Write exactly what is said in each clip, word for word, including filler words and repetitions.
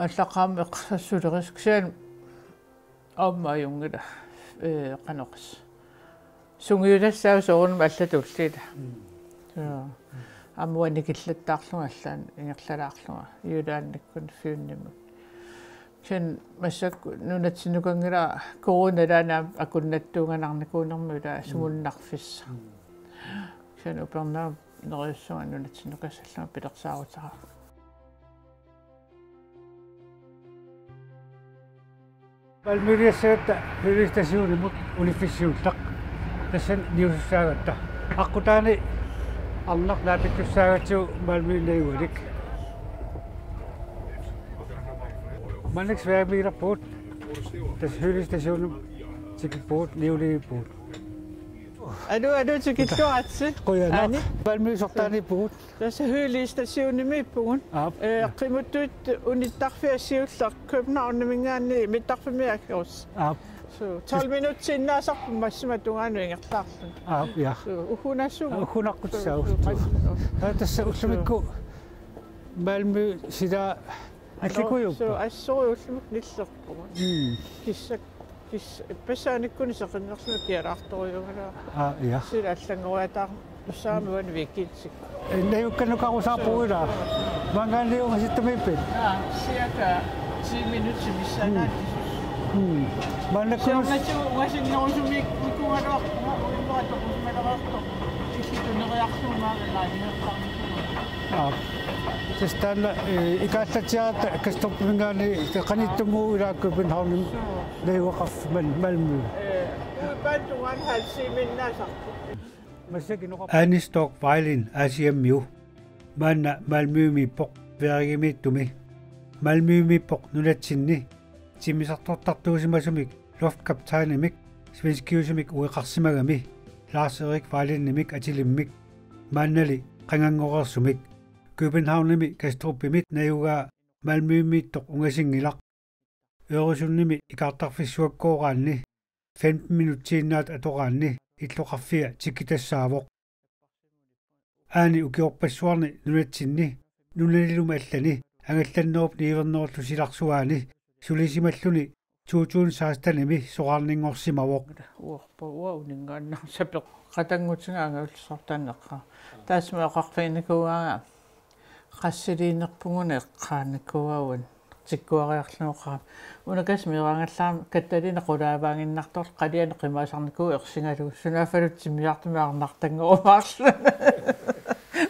Allaqqammat eqqarsassulerisarsi kisianni aamma ajunngilaq, ee, qanoq oqassaanga. Sungiutassaavoq soorunami allatut ullila. Mm. Joo. Aamma uanga nikillattaarlunga allaat ingerlalaarlunga Jyllandikkut Fynimut. Kisianni massakkut nunatsinnukanngilanga corona ilaanni akunnattuunganarnikuunermut ilaa sumunnarfissaq. Mm. Kisianni upernaaq neriussunga nunatsinnukassallugu pilersaarutara. Malmøliassagatta Hyllie Stationimut uniffissiullaq. Tassani niusussaagatta. Aqqutaani arnaq naapittussaagatsigu Malmø najugalik. Maannakkut sværmiilerpugut. Tassa Hyllie Stationimut tikippugut, niuliippugut. Alu, alu, tikilluaritsi. Qujanaq. Aani. Malmø sortaaniippugut. Tassa Hyllie Stationimiippugut. Aap. Ee, qimuttuit unittarfiat siulleq Københavniminngaanniit mittarfimmi akkerus. Aap. Suu, tolv minutsiinnaasarput massima tungaanut ingerlaarluni. Aap, ja. Suu, uhunassuma. Uhunaqqussaaq. Suu, suu, massi-, suu. Taa tassa ullumikkut Malmø sila Allikujuppa. Suu, assut ullumikkut nillerpugut. Mm. Kissa-, kis-, ippassaanikkunni seqinnerluni kialaartorujuugaluarpoq. Aa, ja. Sila allanngoriataartussaagami uani weekendit. Najukkanukarusaarpugut ilaa. Maanngaanniit ungasittumiippit? Aa, cirka ti minutter missaannaat. Mm. Mm. Maannakkut siornatigut ungasinnerusumiikkuugaluarpunga, uimmera toqusimaleraartoq. Illit tuneriarlugu maani laaniartarnikuugaluarpoq. Aap. Tassa taanna, ee, ikaallatsiaratta Kastrupiminngaanniit qanittunnguuvoq ilaa Københavnimi najugaqarfik Mal-, Malmø. Ee, uipaat tungaanut halv tiimiinnaasarpoq. Massakkut inoqar- Anne Storch Vejlin Aasiammiu. Maanna Malmømiippoq Sverigemiittumi. Malmømiippoq nunatsinni timmisartortartuusimasumik luftkaptajnimik svenskiusumik ueqarsimagami Lars-Erik Vejlinimik atilimmik. Maannali qanganngoreersumik. Københavnimi Kastrupimit najugaa Malmømiittoq ungasinngilaq. Øresundimi ikaartarfissuakkooraanni femten minutsiinnaat atoraanni illoqarfia tikitassaavoq. Anne ukiorpassuarni nunatsinni nunalilumi allani angallannerup niuernerullu silarsuaani sulisimalluni to tusind sekstenimi soraarninngorsimavoq. Uorpa uanga uninngaannaq sapeqqatanngutiga angajullersortaanneqqa. Taassuma oqarfiginikuugaanga qassiliinerpuguna eqqaanikuuagut tikkuariarlugu. Unakasik meeraagallaramik Katalina qulaavaaginnartorlu qalianut qimaasarnikuuvoq ersigalugu. Sunaaffalu timmisartumik arnartanngorumaarluni.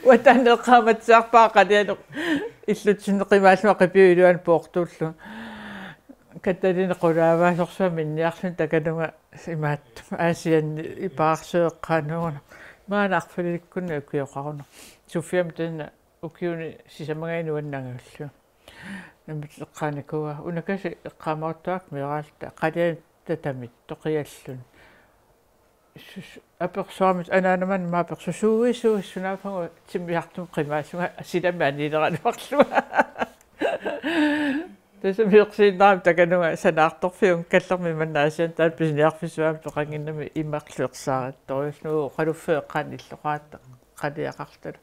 Uanga taanna eqqaamatsiarpara qalianut illutsinni qimaallunga qipiup iluani poortuullugu. Katalina qulaavaasorsuaq minniarluni takanunga imaattumik Aasianni ipaarsueqqaanuuna. Maanna arfinilinnikkunni ukioqaruna. Sofiamik taanna ukiuni sisamagaanni uannut angajullugu. Nammineq eqqaanikuuara. Unakasik eqqaamaartuaakka meeraalluta. Qalianut tatamit toqialluni. Sus-, apersuarmik anaanama aamma apersuuvoq suuisoq sunaaffagu timmisartumik qimaasunga silami anileraluarlunga. Tassa meersiinnarami takanunga sanaartorfiup kallermi manna Aasianni taanna pisiniarfissuarmik peqannginnami imarlu ersaarattorujussuuvoq oqaluffeeqqaanni illoqaratta qaliaqartut.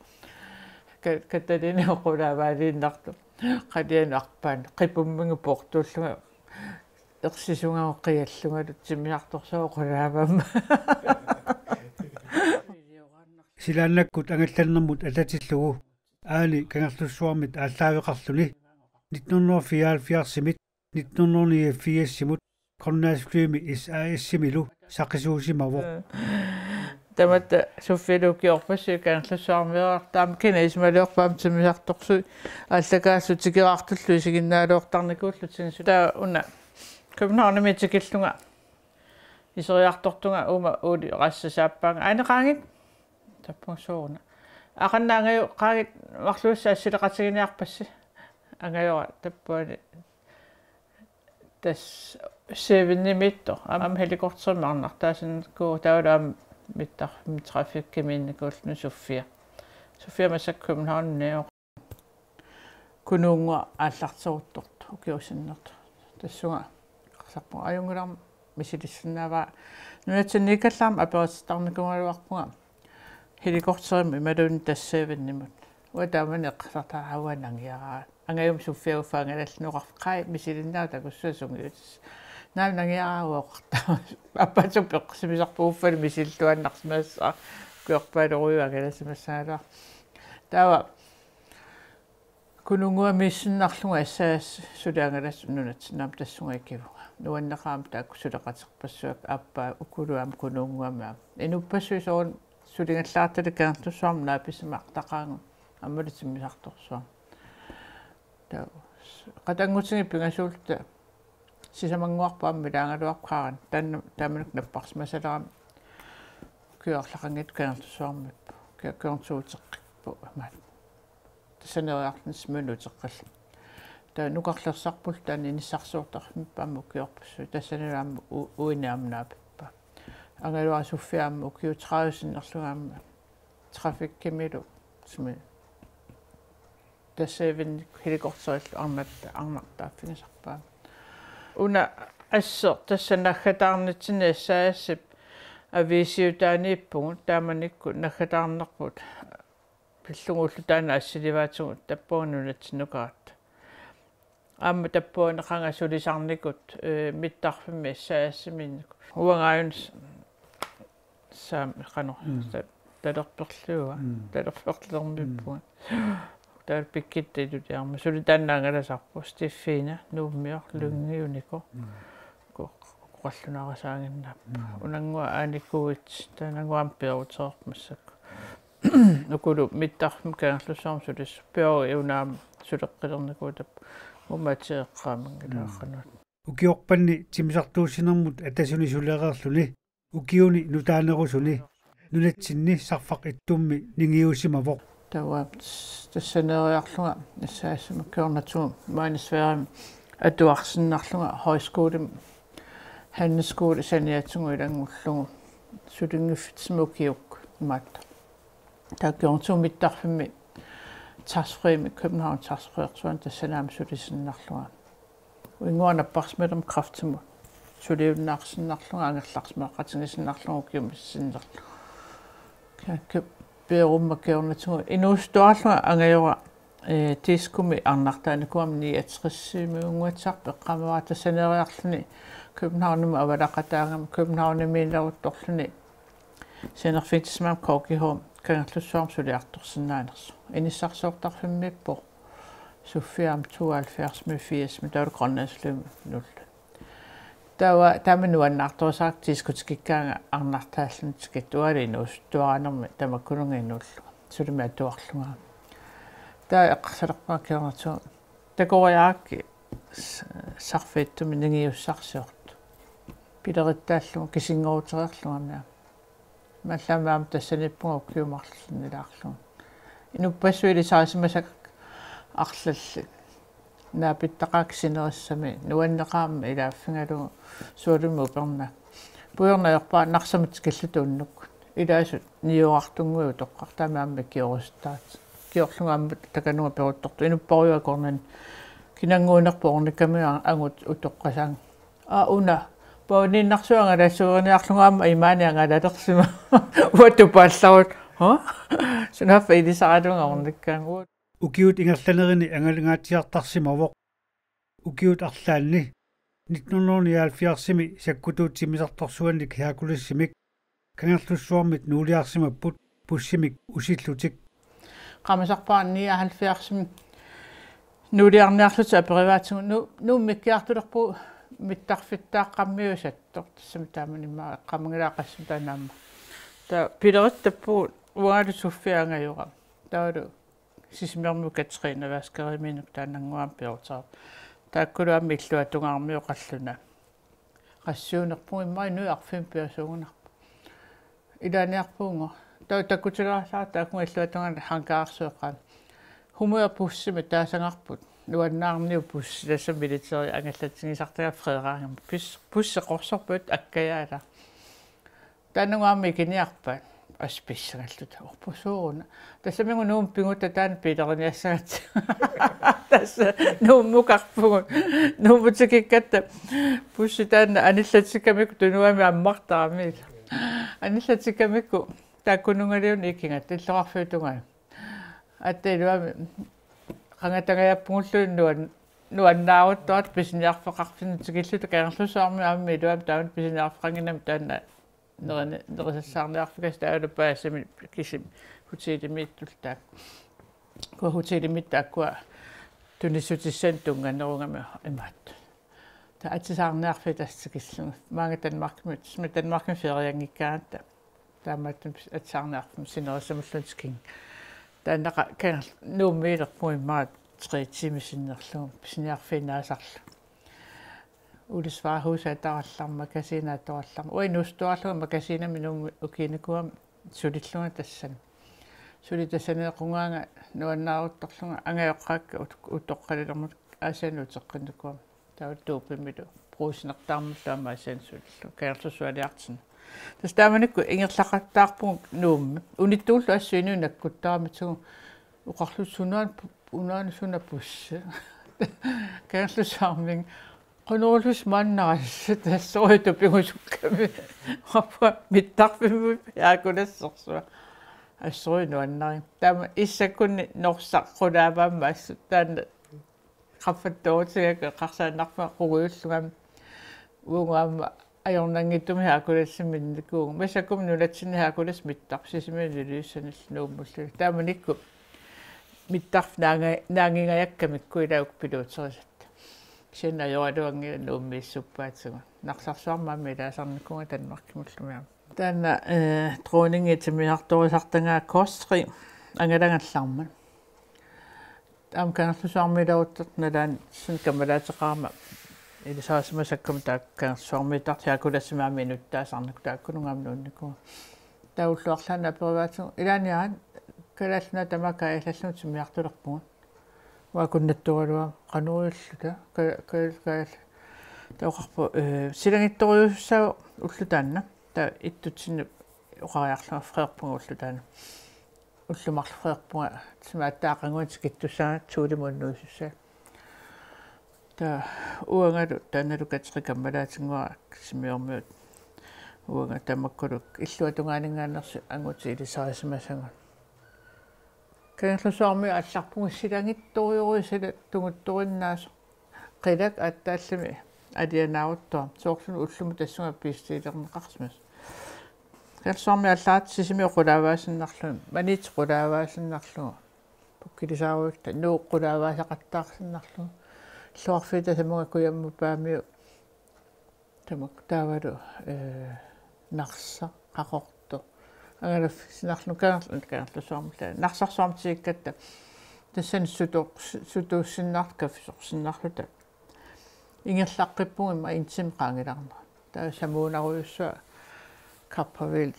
Ka-, Katalina qulaavaaliinnartoq. Qalianut arpaannaq qipumminnga poortuullunga. Ersisunga oqiallungalu timmisartorsuaq qulaavamma. Silaannakkut angallannermut atatillugu Anne Kangerlussuarmit aallaaveqarluni nitten hundrede fireoghalvfjerdsimit nitten hundrede niogfirsimut Grønlandsflymi S A S-imilu saqisuusimavoq. Tamatta Sofialu ukiorpassuit Kangerlussuarmi meerartaat kina isumaliorpaat timmisartorsuit aallakaasut tikeraartullu isiginnaaluartarnikuullutik. Taava una Københavnimi tikillunga iseriartortunga uuma Ole Rasse saappaanga: Anne, qaagit. Tappavunga: Sooruna? Aqagu una angajora. Qaagit, marluussi assileqatiginiarpassi. Angajora tappavani tassa Sevenimiittoq. Aamma helikopterimik arnartaasinnikuuvoq, taavalu aamma mittarfimmi trafikkimiinnikuulluni Sofia. Sofia massakkut Københavnimi najugaqarpoq. Kunuunnguaq aallarteruttortoq ukiup sinnerlugu. Tassunga eqqarsarpunga: Ajunngilarmi misilissinnaavara. Nunatsinniikkallarama aperitittarnikuugaluarpunga helikopterimut imaluunniit tassa Sevenimut. Uanga taamani eqqarsartara: Aua, nangiaraara. Angajummi Sofia uffa angalalluni oqarfik: Qaa, misilinnera takussuaq sungiutis. Naamik, nangiaraaruoqarta. Aappaattut peqqissuusarput uffa misilinnarsimassaq ukiorpaaluruju angalasimassagaluarpoq. Taava Kununnguamiissinnarlunga S A S suli angalasut nunatsinni aamma tassunga ikivunga. Nuanneqaaq aamma taakku suleqaterpassuakka, aappaa ukulu aamma Kununnguami aamma. Inuppassuit soorunami suligallaartalik Kangerlussuarmi naapissimaqartaqaagut aammalu timmisartorsuarmi. Taava qatanngutigiit pingasuulluta sisamannguarput aamma ilaagaluarput Qaarani. Taanna taamanikkut napparsimasalerami ukiut arlaqanngitsut Kangerlussuarmiippoq. Kia kernsuuteqqippoq imaat. Tassa saneeriarluni Sisimiunut uteqqillugu. Taava nukarlersarpullu taanna inissarsiortarfimmiippoq aamma ukiorpassuit. Tassanilu aamma u-, uini aamma naapippaa. Angaluara Sofia aamma ukiut tredive sinnerlugit aamma trafikkimilu sumi tassavinnik helikopterillu arnat-, arnartaaffigisarpaa. Una asseq tassa naggataarnitsinni S A S-ip aviisiutaaniippugut, taamanikkut naggataarnerput pillugu ulloq taanna assilivaatigut tappavani nunatsinnukaratta. Aamma tappavani qanga sulisarnikut, ee, mittarfimmi S A S-imiinnut. Uanga aajuna s-, saam-, qanoq, mm, ta-, talerperliua, mm, talerperlermiippunga. Mm. Taava pikkitta iluliarmat. Suli taanna angalasarpoq Steffina, Nuummior, mm, Lyngge Uniko. Mm. Ko-, koqallunaarasaaginnaapput. Mm. Unannguaq aanikuuit, taanna aamma peerutereerpoq massakkut. Ukulu mittarfimmut Kangerlussuarmut sulissut. Peori una aamma suleqqilernikuuvoq tappavani. Uummateqqaamanngilaaqanut. Mm. Ukiorpanni timmisartuussinermut atasuni sulereerluni, ukiuni nutaanerusuni, nunatsinni Sarfaq Ittummi ningiusimavoq. Taava s-, tassa saneeriarlunga S A S-imut kingornatigut Maani Sverigemi atuarsinnarlunga højskolemi handelsskole saniatigut ilanngullugu sulinngiffitsinni ukiukkut imaattoq. Taava kingornatigut mittarfimmi Taxfreemi, København Taxfreersuani tassani aamma sulisinnarlunga. Uinguana napparsimalermat kræftimut suliunnaarsinnarlunga, angerlarsimaqatigisinnarlunga ukiumut misissinnerlunga. Ka-, ka-, peerummat kingornatigut inuusuttuarlunga angajora, ee, diskomi arnartaanikuugama niogtresimiunnguatsiarpoq eqqaamavara, tassa saneeriarluni Københavnimut avalaqataagama Københavnimiinneruttorluni sianerfigitissimagamik K G H Kangerlussuarmi suliartorsinnaanersoq. Inissarsiortarfimmiippoq Sofia aamma tooghalvfjerdsimi firsimit taavalu Grønlandshjemmet nul. Taava taama nuannaartorisarakkit diskotikikkaanga arnartaalluni tikittuaali inuusuttuaranermi tamakkununnga inuullunga. Sulimi atuarlunga. Taava eqqarsalerpunga kingornatigut: Takoriarakkit s-, Sarfaq Ittumi ningiussarsiortut. Pilerittaallugu kisinngorutereerlugami aamma. Imaallami aamma tassaniippunga ukiut marluk sinnilaarlugit. Inuppassuit ilisarisimasakka arlallit. Naapittaqaakka sinerissami, nuanneqaaq aamma ilaaffigalugu sualummik upernagu. Pujorneq ajorpara Narsami tikilluta unnukkut. Ilaasut niuerartunnguit utoqqartut, taama aamma ikiorusuttarput. Ikiorlunga aamma takanunga peruttortoq inuppaarujoq akornanni kinannguunerput ornikkamiuk angut utoqqasaanga. Aa, una. Pavuniinnarsuaq angalasueriniarlunga aamma imaani angalalersima. Uanga tupaallarutta. Ha? Sunaaffa ilisaralunga ornikkaanga. Ukiut ingerlanerini angalangaatsiartarsimavoq. Ukiut arlaanni nitten hundrede nioghalvfjerdsimi sakkutuut timmisartorsuannik Herculesimik Kangerlussuarmit nuuliarsimapput bussimik usillutik. Qamasarpaat nioghalvfjerdsimi nuuliarniarlutik aperivaatigut: Nu-, Nuummi ikkiartulerpugut mittarfittaaqqammiusattoq. Tassami taamani immaqa eqqaamanngilara qassimi taanna aamma. Taava pilerittappugut uangalu Sofia angajora. Taavalu Sisimiormiut Katrine Vaskeriimiinnut taannannguaq aamma perutereerpoq. Taakkulu aamma illuatungaarmioqarlunga. Qassiunerpugut immaqa inuit arfineq-pingasuugunarpoq. Ilaaniarpugut. Taava takkutilaarlara taakkununnga illuatungaani hangarsueqqaami. Humør bussimi taasagarput. Nuannaarniu bussi tassa militæri angallatsigisartagaq freerarngam. Bus-, bussi qorsorput akkajaala. Taanna aamma ikiniarpaat. Assut pissangalluta. Orpoq sooruna. Tassaminnga Nuummut pigutta taanna pileriniassagatsigit. Tassa Nuummukarpugut. Nuummut tikikkatta bussi taanna anillatikkamikku tunuami ammartarami. Anillatikkamikku taakkununngaluunniit ikigatta illoqarfiup tungaanut. Atta iluamik Qangatangajappugulluni nuan-, nuannaaruttuartut pisiniarfeqarfinnut tikilluta Kangerlussuarmi aamma iluamik taamani pisiniarfeqannginnami taanna nerini-, nerisassaarniarfigassaq taavalu paasimi kisimi hotelimiittullu taakku. Kua hotelimiittut taakkua tunissutissanik tunnganerugami imaattoq. Taava atisaarniarfiit tassa tikillugu. Maanga Danmarkimi, tassa Danmarkimi ferianngikkaangatta. Taamaattumik atisaarniarfimmi sinerissamulluunniit tikinngi. Taannaqa Kangerl-, Nuummiilerpunga immaqa tre timer sinnerlugu pisiniarfiinnaasarlunga. Ole Svarehus atorallarmat, Magasiner atorallarmat. Uanga inuusuttuararlunga Magasinemi Nuummi ukiinikuugama sulillunga tassani. Suli tassani equngaanga nuannaaruttorlunga angajoqqaakka ut-, utoqqalilermata Aasiannut uteqqinnikuugama. Taava Tuupimilu Brugsenip tamarmillu aamma Aasiannut sulillunga. Kangerlussualiartinnanga. Tassa taamanikkut ingerlaqattaarpugut Nuummi. Unittugullu assut inuit nakkuttaramisigut oqarlutik sunaana pu-, unaana suna bussi. Kangerlussuarminnga Qanoq iliorlusi maanna assut assorujuk pigusukkami. Qapua mittarfimmut Herkulessaarsuaq. Assorujuk nuannarigakku. Taama issakkunni norsaq qulaavaammat assut taanna qaffattoorutigaakku eqqarsaannarpunga qungujullugami. Uagut aamma ajornanngitsumik Herkulesimiinnikuuvugut. Massakkut nunatsinni Herkules mittarfik Sisimiunut Ilulissanilu Nuummullu. Taamanikkut mittarfik naannga-, naanngingajakkamikku ilaa uku piluuterisatta. Kisianni ajoraluanngilaq Nuummiissuuppaatigut. Narsarsuarmi aamma ilaasarnikuuvunga Danmarkimullu aamma. Taanna, eh, dronningip timmisartorisartagaa Kostri angalagallarmat. Aamma Kangerlussuarmiileruttortoq nalaani suna kammalaateqarama ilisarisimasakkamik taakku Kangerlussuarmiittartut Herkulesimi aamma inuttaasarnikut taakkununnga aamma nuunnikuuvugut. Taava ullut arlaanni aperivaatigut ilaanni aana Kalaallit Nunaat tamaat kaajallallugu timmisartulerpugut. Uanga akunnattuugaluarama qanoq iliorluta ka-, ka-, ka-, taava oqarpoq, eh, silagittorujussuussaaq ulloq taanna. Taava ittutsinnut oqariarlunga freerpunga ulloq taanna. Ullut marluk freerpunga tamatta aqaguani tikittussaagakku Thulemut unnuisussaagakku. Taava uangalu taannalu Kateri kammalaatinnguara Sisimiormiut. Uanga tamakkulu illuatungaaninngaanneersut angutit ilisarisimasagut. Kangerlussuarmiut aallarpugut silagittorujuusoq, sila tunguttorinnaasoq. Qilak aatsaallimmi alianaaruttoq. Soorlumi ullumi tassunga pistiilerneqarsimasoq. Kangerlussuarmiut aallartut Sisimiut qulaavaasinnarlugit, Maniitsoq qulaavaasinnarlugu. Pukkilisaarujukkutta Nuuk qulaavaasaqattaarsinnarlugu. Illoqarfiit tasamunga kujammut paamiut. Tamakku taavalu, eh, Narsaq, Qaqortoq. Angalaffigisinnaarlugu Kangerl-, Kangerlussuarmut, Narsarsuarmut tikikkatta. Tassani sutoq-, sutuussinnaarluta, kaffisorsinnaarluta. Ingerlaqqippugut immaqa en time qaangilaarnera. Taava samuunarujussuaq Kappavil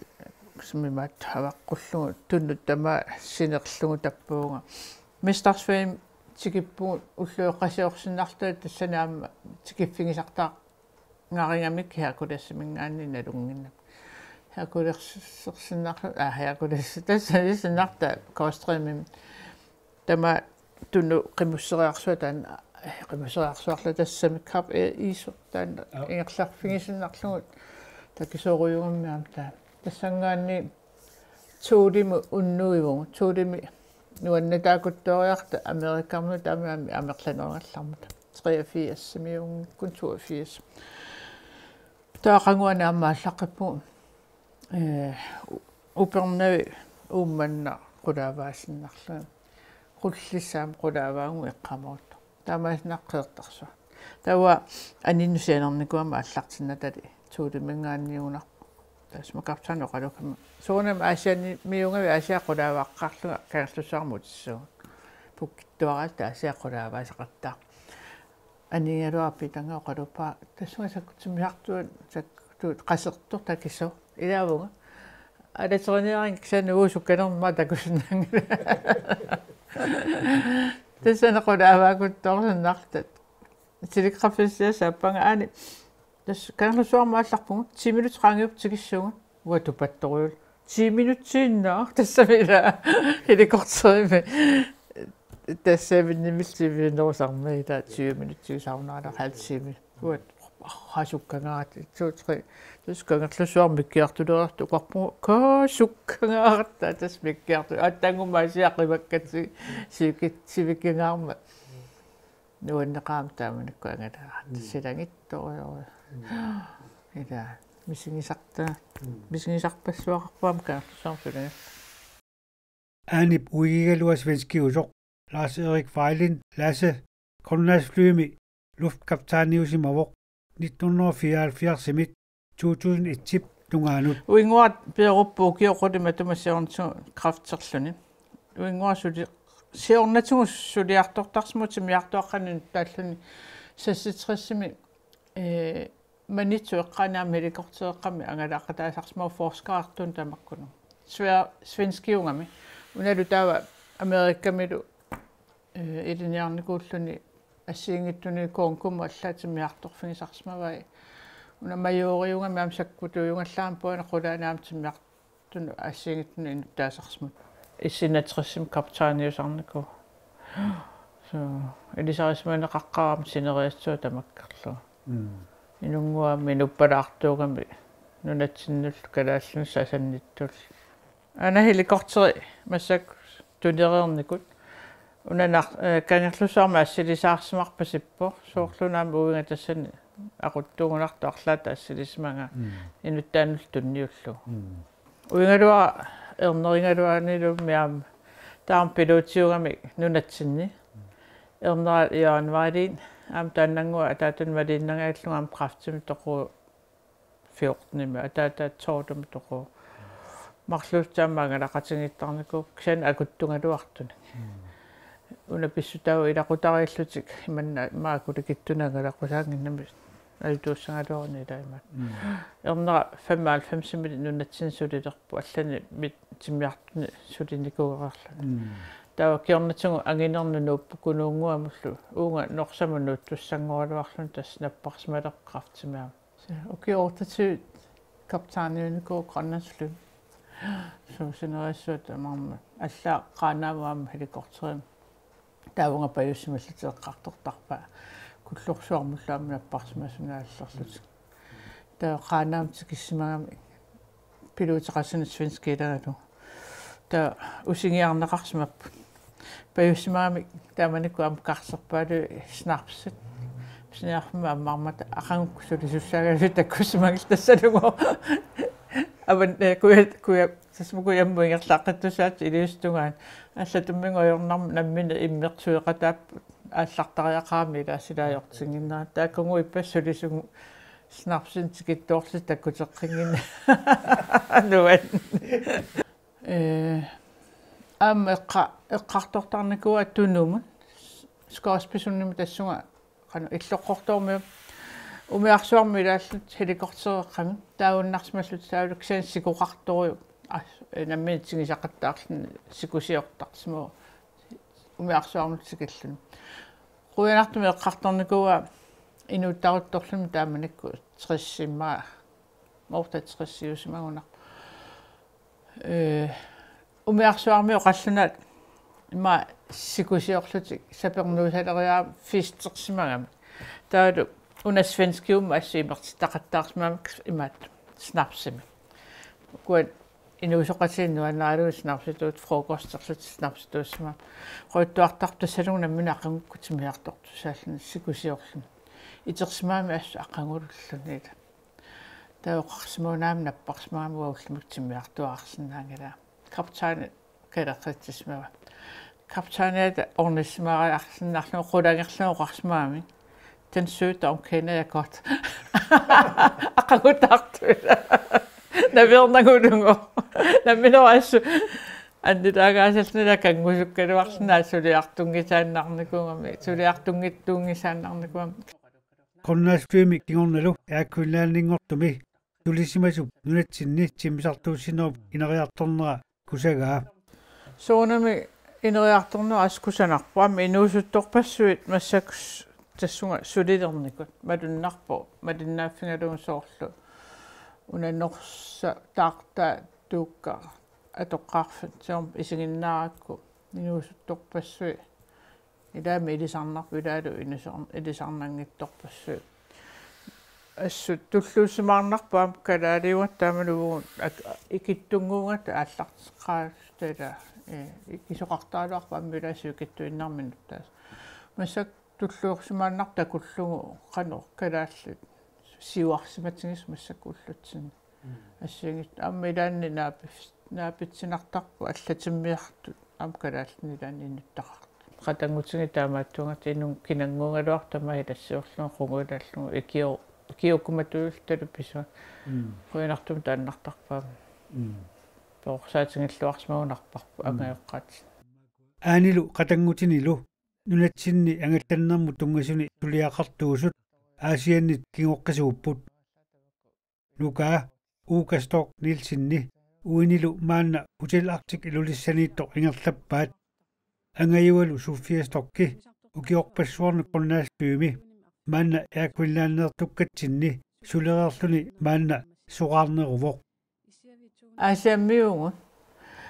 sumimaattut avaqqullugu tunut tamaat sinerlugu tappavunga. Mestersvangimi tikippugut ulloqeqqasiorsinnaarluta tassani aamma tikiffigisartaa- ngarigamik Herkulesiminngaanniit nalunnginnami. Herkulesersinnarlu-, aa, Herkules, tassa isinnarta Kostrimi. Tamaat tunut qimusseriarsuaq taanna, qimusseriarsuarlu tassami Kap Air iisoq taanna. Joo. Ingerlaffigisinnarlugu takisoorujussuugami aamma taanna. Tassanngaanniit Thulemut unnuivugut. Thulemi nuannataakuttooriarta Amerikamiut taama amerlanerugallarmata. Treogfirsimiunngikkuni toogfirs. Taava aqaguani aamma aallaqqippugut, eh, U-, Upernavik Uummannaq qulaavaasinnarlugu. Qullissaq aamma qulaavaagut eqqaamavut. Taamaasinnaapput Qeqertarsuaq. Taava aninnut sianernikuugama aallartinnatali Thuleminngaanniigunarpoq. Taassuma kaptajnip oqalukkama. Soorunami Aasiannimiigami Aasiaat qulaavaaqqaarlunga Kangerlussuarmut utissuunga. Pukkittuaraluta Aasiaat qulaavaasaqattaarpoq. Anigaluaq Piitannga oqaluppara. Tassunga sakkut timmisartuat, sakkut qasertoq takisoq. Ilaavunga. Alateriniarinnga kisianni uagut sukkanermut takusinnaanngilanga. Tassani qulaavaakuttoorsinnarluta. Telegrafissiassaappanga aani. Tassa Kangerlussuarmut aallarpugut, ti minutsit qaangiuppata tikissavugut. Uanga tupattorujuullunga. Ti minutsiinnaq, tassami ilaa helikopterimi. Tassa minimilti minnerusarmi ilaa tyve minutsiinnaq saunara halv time. Uanga Parra sukkangaarta, to, tre, tassa Kangerlussuarmi mikkiartulerartoq, ukarpugut, kaa sukkangaarta, tassa mikkiartu-, aatsaannguamik siaqivakkatsi, sivikit-, sivikingaarmat. Nuanneqaaq taamanikkut angalaaratta, mm, silagittorujorujoq. Mm. Ila, misigisarta-, mm, misigisarpassuaqarpoq aamma Kangerlussuarmi suligassaq. Aanip uigigaluaq svenskiusoq Lars-Erik Vejlin, Lasse, Grønlandsflymi luftkaptajniusimavoq nitten hundrede og fireoghalvfjerds-imit to tusind et-ip tungaanut. Uinguara peeruppoq ukioq qulit matuma siornatigut kræfterluni. Uinguara suli-, siornatigut suliartortarsimavoq timmisartuaqqanik taalluni seksogtres-imi, ee, Maniitsup eqqaani aamma helikoptereqqami angalaaqataasarsimavoq forskerartunik tamakkuninnga. Sve-, svenskiugami. Unalu taava Amerikamilu, ee, ilinniarnikuulluni assigiinngitsunik Congomut allaat timmisartorfigisarsimavai. Una majoriugami aamma sakkutuujugallaramik puana qulaani aamma timmisartunut assigiinngitsunut inuttaasarsimapput. S enogtres-imi kaptajniusarnikuuvoq. So, ilisarisimaneqaqqaarami sineriassuaq tamakkerlugu. Mm. Inunnguamik inuppalaartuugami nunatsinnullu kalaallinullu asannittullu. Aana helikopteri massakkut tunereernikut. Una nar-, ee, Kangerlussuarmi assilisaarsimarpasippoq. Soorlu una aamma uiga tassani aquttuugunartoq arlaata assilisimagaa. Mm. Inuttaanullu tunniullugu. Mm. Uigaluara ernerigaluaranilumi aamma taama pilotiugami nunatsinni. Ernera Jørgen Vejlin aamma taannannguaq ataatuni maliinnangajallunga aamma kræftimik toquvoq fjorten-imi, ataata tolv-imi toquvoq. Marluullutik aamma angalaqatigiittarnikuupput kisianni akuttugaluartunik. Mm. Una pissutaavoq ilaqutariillutik imanna maakuli kittunagalaqqusaanginnami ajutuussagaluaruni ilaa imaat. Mm. Ernera femoghalvfems-imi nunatsinni sulilerpoq, allanik mit-, timmisartuni sulinikuugaluarluni. Mm. Taava kingornatigut anginermut nuupput Kunuunnguamullu, uunga Norsamut nuuttussanngoraluarluni tassa napparsimalerpoq kræftimik aamma. Ukioq otteogtyve kaptajniunikuuvoq Grønlandsflymi. Suu, sineriassuaq tamarmi. Allaat Qaanaamut aamma helikopterimi. Taavunga pajussimallutik eqqartortarpaat. Kullorsuarmullu aamma napparsimasunut aallerlutik. Taava Qaanaamut tikissimagami piloteqassanik svenskiilagalugu. Taava usingiarneqarsimapput. Pajussimagami taamanikkut aamma karserpaalui snapsit. Pisiniarfimmi ammarmata aqagukkut sulisussaagaluit takkussimagit tassalugu. Avan, ee, kuja, kuja, tassami kujammut ingerlaqqittussaapput iliuuseq tungaanut. Allatut ajornarmata nammineq immeq sueqataapput aallartariaqarami ilaa sila ajortinnginnera. Taakkununnga ippassaq sulisugut snapsinik tikittoorlutik takkuteqqinnginnerat. Nuann-. Ee, aamma eqqa-, eqqartortarnikuuaa Tunumut, Scoresbysundimut tassunga, qanoq, Illoqqortoormiut, umiarsuarmi ilaallutik helikoptereqqamik, taagunnarsimallutik taavalu kisianni sikoqartorujuk, aa, ee, nammineq tigusaqattaarluni sikusiortarsimavoq, umiarsuarmut tikilluni. Qujanartumik eqqartornikuuaa inuuttaruttorluni taamanikkut tres-imaa, otteogtres-iusimagunarpoq. Ee, umiarsuarmiut qallunaat ima sikusiorlutik sapernuusaleriaramik festersimagamik. Taavalu una svenskiummat assut imertitaqattaarsimagamikkit imaattoq snapsimik. Ukua inuusoqatigiinni nuannaralugu snapsituut, frokosterlutik snapsituussimagaat. Qujattuartarput tassalugu nammineq aqagukkut timmisartortussaalluni sikusiorluni. Itersimagami assut aqagululluni ilaa. Taava oqarsimagami napparsimagami uanga ullumikkut timmisartuaarsinnaanngilanga. Kaptajni kaleqqitissimavaa. Kaptajniata ornissimariarsinnarlugu qulangerlugu oqarsimagami: Den sygdom kender jeg godt. Aqagutaartoq. Naveernagulugu. Nammineq assut annilaagaasalluni kanngusukkaluarluni suliartunngisaannarnikuugami, suliartunngitsuunngisaannarnikuugami. Grønlandsflymi kingornalu Air Greenlandinngortumi sulisimasup nunatsinni timmisartuussinerup ineriartornera kusagaa. Soorunami ineriartornera assut kusanarpoq. Aamma inuusuttorpassuit massakkut tassunga sulilernikut. Malunnarpoq, malinnaaffigalugu soorlu una Norsaq, Taartaa, Tuukka, atoqqaarfik, siorna isiginnaarakku inuusuttorpassuit. Ilaami ilisarnarpoq, ilaalu inuusor-, ilisarnanngitsorpassuit. Assut tulluusimaarnarpoq aamma kalaaliugatta taamaluuvugut ak-, ikittunnguugatta aallarteqqaartut, ee, ikisoqartaraluarpoq aamma ilaasut ikittuinnarmik nuttaasut. Massakkut tulluusimaarnarpoq takullugu qanoq kalaallit siuarsimatigisut massakkut ullutsinni. Assigiinngitsunik aamma ilaanni naapis-, naapitsinartarput allatimmiartut aamma kalaallinik ilaanni inuttaqartut. Qatanngutigiit taamaattuunngitsut inuk kinannguugaluartoq tamaat ilassiorlugu qunguilaallugu ikio-, ikiuukkumatuilluta pisuat. Mm. Qujanartumik taannartarpaat. Mm. Perorsaatigilluarsimagunarparput. Mm. Angajoqqaat. Aanilu qatanngutinilu nunatsinni angallannermut tunngasuni suliaqartuusut Aasiannit kingoqqisuupput. Nuka, Uka Storch Nielsenip uinilu maanna Hotel Arctic Ilulissaniittoq ingerlappaat. Angajualu Sofia Storchi ukiorpassuarni Grønlandsbymi maanna Air Greenlandertukkatsinni sulereerluni maanna soraarneruvoq. Aasiammiuugut.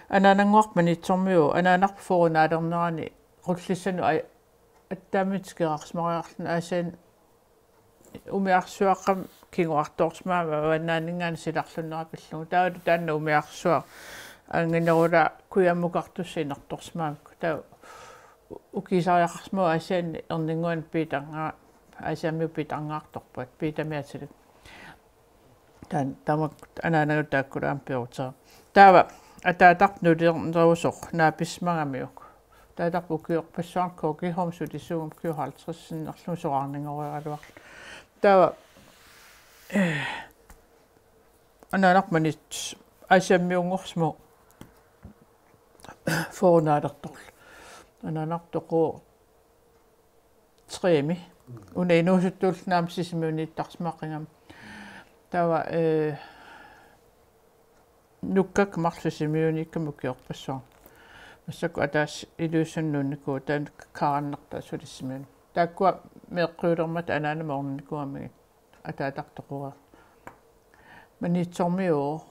Anaanannguarput Maniitsormiuuvoq, anaanarput Fårønaalernerani qullissanut aj-, attaammi tikeraarsimariarluni Aasianni umiarsuaqqamik kinguartoorsimagami avannaaninngaanniit silarlunnera pillugu. Taavalu taanna umiarsuaq anginerulaaq kujammukartussaq inertorsimagami. Taava ukiisariaqarsimavoq Aasianni erninnguanik Peternga-, Aasiammiut Peterngaartorpaat, Petermiatilip. Taan-, tamakku anaanaga taakkulu aamma peruuteqarput. Taava ataatarput nuliornerusoq naapissimagamiuk. Ataatarput ukiorpassuarni K G H-mi sulisuugami ukiut halvtreds sinnerlugu soraarnigoriaraluarluni. Taava, eh, anaanarput Maniitsoq Aasiammiunngorsimavoq Fårønaalertorlu. Anaanartoq toogtres-imi. Una inuusuttuulluni aamma Sisimiuniittarsimaqigami. Taava, eh, nukkakka marluk Sisimiuniikkami ukiorpassuarni. Massakkut ataaseq Ilulissani nuunnikuuvoq, taanna kaarannartaa suli Sisimiuni. Taakkua meeqqiulermata anaanama ornikuugamigit. Ataatarput toqoreerpoq. Maniitsormiuuvoq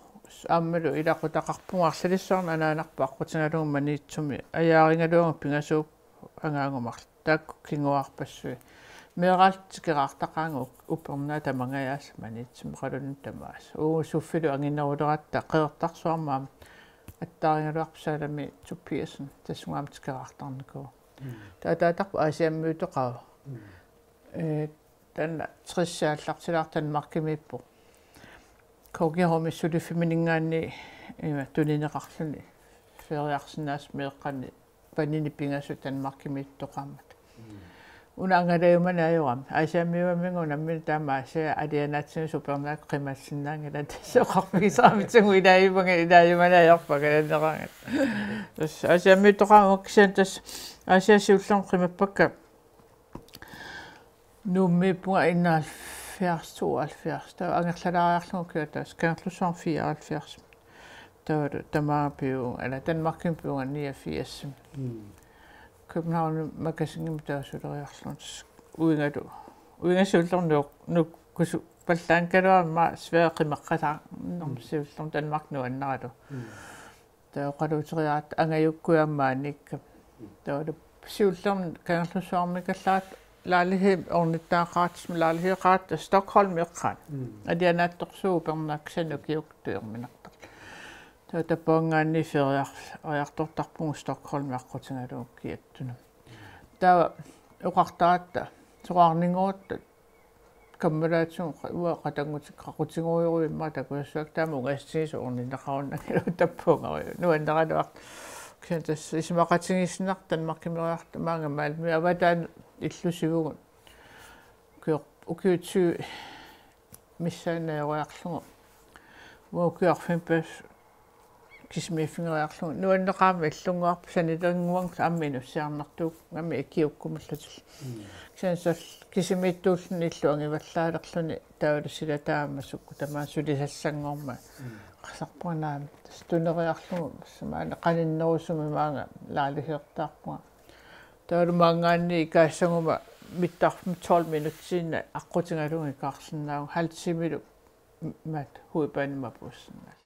aammalu ilaqutaqarpugut arlalissuarni anaanarput aqqutigalugu Maniitsumi ajaarigaluagu pingasuupput angaagumarlu. Taakku kinguaarpassuit. Meeraalluta tikeraartaqaagut upernaat tamangajaasa Maniitsumi oqalunnut tamaasa. Uagut Sofillu angineruleratta Qeqertarsuarmi aamma attaarigaluarpoq Salami Tobiassen tassunga aamma tikeraartarnikuuvoq. Mm. Taava ataatarput Aasiammiutoqarpoq. Mm. Eh, taanna tres aallartilaartoq Danmarkimiippoq. K G H-mi suliffimminngaanniit ima tunineqarluni feriarsinnaasoq meeqqani panini pingasut Danmarkimiittoqarmata. Mm. Una angalajumaneq ajorami. Aasiammiuugamigit unammineq taama Aasiaat alianaatsinni supernaakkut qimalsinnaanngilaq tassa oqarfigisarami tiguilaajumanga ilaajumaneq ajorput angalaneraangat. Tassa Aasiammiittoqarama kisianni tassa Aasiaat siullermik qimappakka Nuummiippunga enoghalvfjerds, tooghalvfjerds. Taava angerlalaariarlunga ukiup ataaseq, Kangerlussuarmi fireoghalvfjerds. Taava tamaanga piuunga, eller Danmarkimi piuunga niogfirs. Mm. København Magasinimi taava suleriarlunga uingalu. Uinga siullermik nuk-, nukkusupallaanngikkaluarama Sverige qimaqqasaarnermi siullermik Danmark nuannaralu. Mm. Taava oqaluuteriaratta angajukkuit aamma maaniikkamik. Taavalu siullermik Kangerlussuarmiikkallaaratta lejlighed ornittagaqaratta, lejlighedeqaratta Stockholm eqqaani. Mm. Alianaatsorsuuvoq upernaaq kisianni ukiukkut tujuminartarluni. Taava tappavanngaanniit feriar-, feriartortarpugut Stockholmi aqqutigalugu kiattuna. Taava oqartaratta soraarnigooratta kammalaatigut uanga qatanngutit qaqutigorujuuvoq immaqa takuassuakka taama ungasissutigisoq orninneqarunnanngilaq tappuungaruju. Nuanneraluartoq. Kisianni tassa isumaqatigiissinnartoq Danmarkimeriartoq maanga Malmø avataani illusivugut. Ukior-, ukiut tyve missaani najoriarlugu. Uanga ukiut arfineq-pingasut kisimiiffigeriarlugu. Nuanneqaaq illunnguarput sanilerinnguanngilaq aamma inussiarnartuugami ikiukkumallutillu. Mm. Kisianni tassa kisimiittuulluni illuangivallaalerluni taavalu silataammat sukkut tamaat sulisassanngormat. Mm. Qasarpunga naamik. Tassa tuneriarlugu tassa maani qaninnerusumik maanga lejligheertaarpunga. Taavalu maanngaanniit ikaassaguma mittarfimmi tolv minutsiinnaq aqqutigalugu ikaarsinnaavunga halv timelu maat hovedbaneni mapuussinnaallunga.